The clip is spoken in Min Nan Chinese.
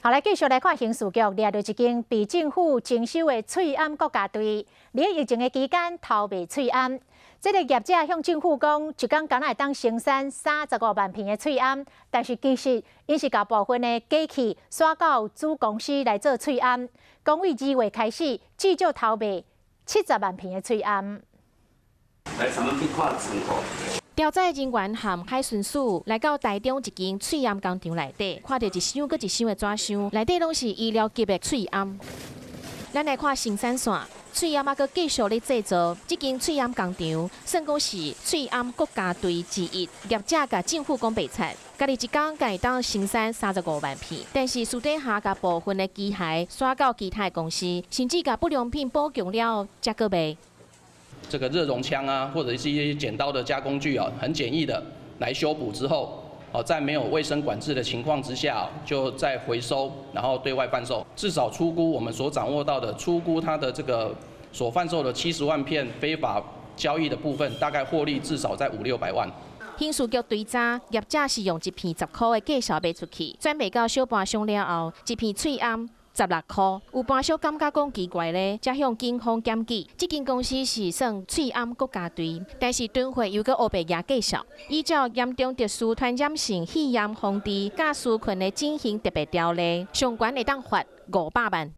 好，來繼續來看刑事局掠著一間被政府徵收的喙罨國家隊，佇疫情的期間偷賣喙罨。這個業者向政府講，一工敢若會當生產35萬片的喙罨，但是其實𪜶是共部分的機器徙到子公司來做喙罨。講為2月開始，至少偷賣70萬片的喙罨。來，咱們去看倉庫。調查人員和海巡署來到台中一間喙罨工廠內底，看著一箱閣一箱的紙箱，內底攏是醫療級的喙罨。咱來看生產線，喙罨猶閣繼續咧製造。這間喙罨工廠算講是喙罨國家隊之一，業者共政府講白賊，家己一工會當生產35萬片，但是私底下共部分的機械徙到其他的公司，甚至共不良品補強了，才閣賣。這個熱熔槍啊，或者是一些剪刀的加工具啊，很簡易的來修補之後，哦，在沒有衛生管制的情況之下，就再回收，然後對外販售。至少初估我們所掌握到的，初估它的這個所販售的70萬片非法交易的部分，大概獲利至少在五六百萬。刑事局追查業者是用一片10塊的價數賣出去，轉賣到小盤商了後，一片喙罨16塊，有盤商感覺講奇怪咧，才向警方檢舉。這間公司是算喙罨國家隊，但是囤貨又閣烏白蜈介紹。依照嚴重特殊傳染性肺炎防治佮紓困的振興特別條例，上懸會當罰500萬。